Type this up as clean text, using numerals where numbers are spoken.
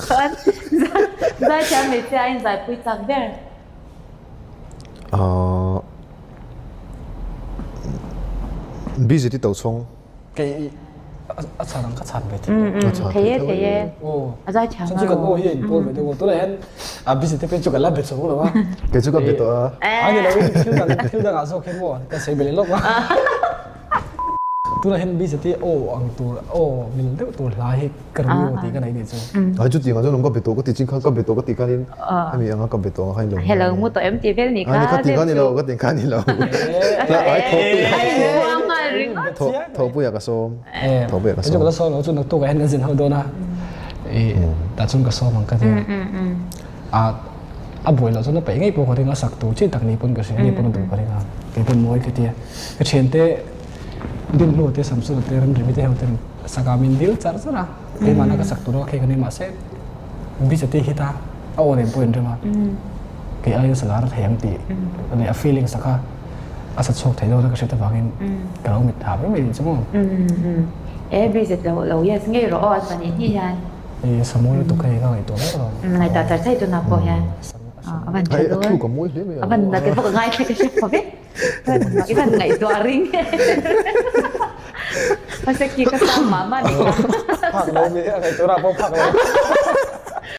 Chuan zaithiam hmeichhia a inzaipui chak ber. Ahh busy ti to chhawng. Kei a chhan ang ka chhan ve thei. A chhan thei e thei e. A zai thiam a. Chu kan aw hi a inpawl ve deuh a. Tunah hian a busy te phei chu kan la be chho lo a. Kei chu ka be tawh a. A ni lo in thil dang thil dangah zawk hian maw ka sawi belh lawk a. Tunah hian busy te aw ang tur aw mil deuh tur hla hi ka ru aw tih ka nei nih chu. Ai chu tiang ah chuan ka be tawh ka ti chin khan ka be tawh ka ti khan in hemi anga ka be tawh ang khan in lo Hello mu tawh em tih vel ni kha. Ka ti khan ni lo ka ti khan ni lo. Ai tho pui a. Tho pui a ka sawm. Tho pui a ka sawm. Chu ka la sawm lo chu naktuk ah hian kan zin ho dawn a. I tah chuan ka sawm ang ka ti a. A a buai loh chuan a peih ngei pawh ka ring a sak tur chi tak ni pawn ka hria ni pawn a duh ka ring a. Kei pawn mawi ka ti a. Ka thiante Dinhnu te Samsung te Ramrimi te ho ten saka min dil char char a. Keimahna ka sak tur a khe ka ni mahse Bijati hi ta a aw nen pawh inrem a. Kei aiin salar a thei ang tih leh a feeling saka a sa chhuak thei dawn a ka hriat avangin ka lo mit thla mai mai chu maw. E Bijat lo lo yes ngei rawh aw an pahnih hnih hian. E Samuel lutuk hei ka ngaihtuah mek alawm. Ngaihtuah char char tunah pawh hian. A van tha dawn. A thu ka mawi hle mai a. A van na ke pawh ka ngaithla ka hre pha vek. I van ngaihtuah ring Paseki ka sang mah mah ni kha. Phak lo mi a ngaihtuah pawh phak lo.